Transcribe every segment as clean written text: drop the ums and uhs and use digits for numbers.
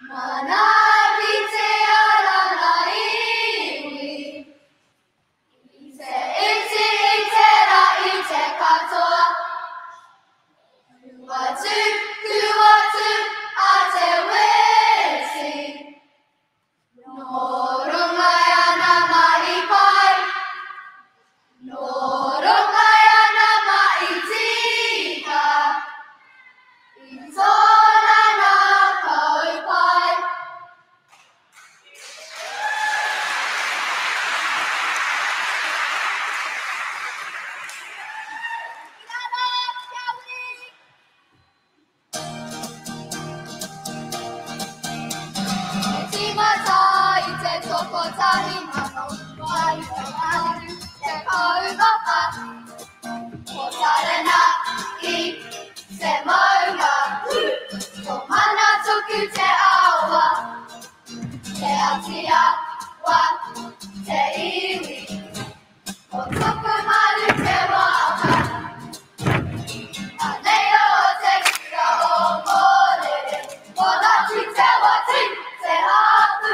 Manaaki te ara ngā iwi. I te iti, i te rā, i te katoa. Kua tū, kua tū a te weti. Nō runga i ana mahi pai. Nō runga i ana mahi tika. I tōna ngākau pai. Kia ora, kia uri! E tīmata i te tokotahi 888 14. Ko Taranaki te maunga, ko Manatuku te awa, Te Atiawa te iwi, ko Tokomaru te waka. Anei o te kura o Mōrere, ko Ngāti Te Wati te hapū.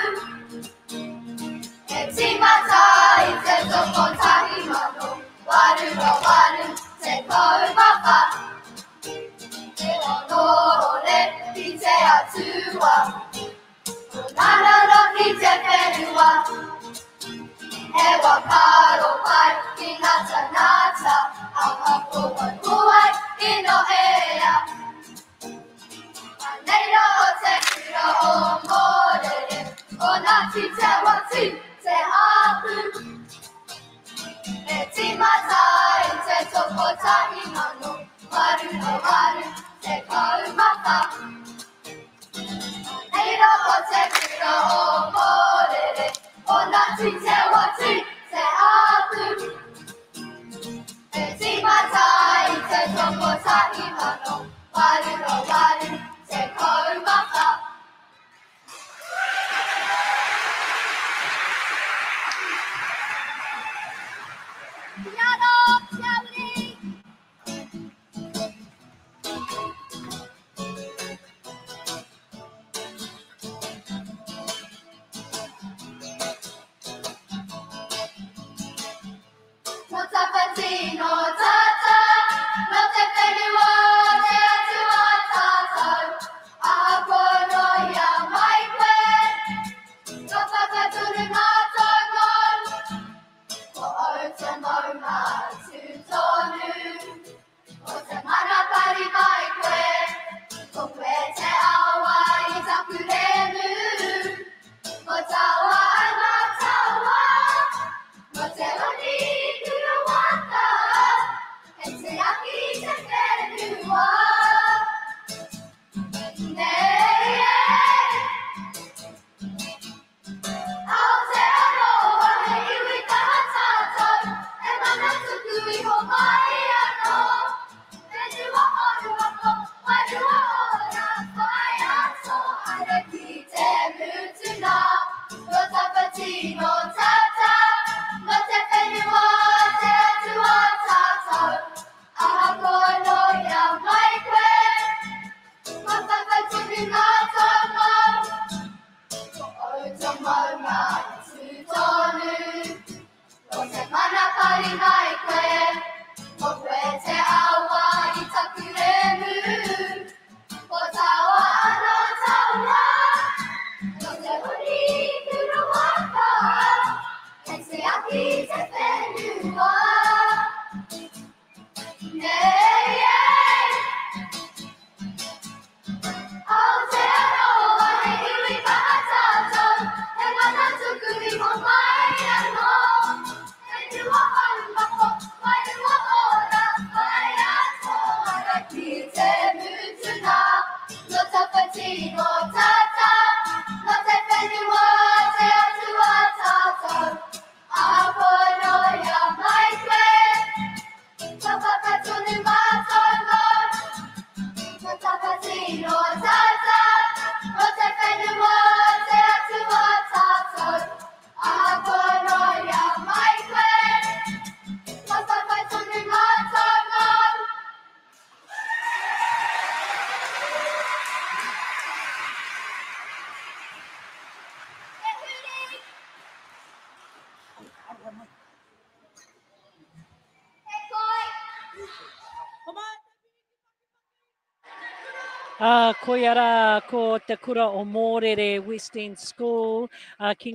E tīmata i te 1884. He honōre ki te Atua, ko Nana ki te whenua. He whakaaro pai ki ngā tangata, ahakoa ko wai i nohea. Anei rā o te kura o Mōrere, ko Ngāti Te Wati te hapū. E tīmata i te 1884. Anei rā o te kura o Mōrere, ko Ngāti Te Wati te hapū. E tīmata i te 1884. Kia ora, kia uri! Nō tawhiti, nō tata, nō te whenua te atua tātou. Ahakoa nō hea mai koe, ka whakaturu mātou mōu. Ko au te maunga tū tonu, ko te mana pari mai koe. Ko koe te awa i taku remu, ko taua ana taua. Nō te rangi kura waka, hei tiaki i te whenua. Nei e. Aotearoa he iwi kaha tātou, he mana tuku iho mai anō. Whenua horuhoko, wairua ora, whaia tō haere ki te mutuna. Nō tawhiti, nō tata, nō te whenua, te atua tātou. Ahakoa nō hea mai koe, ka whakatunu mātou mōu. Ko au te maunga tū tonu, ko te mana pari mai koe, ko koe te awa i taku remu, ko taua anō taua. Ā, koia rā ko te kura o Mōrere West End School, ā, ki.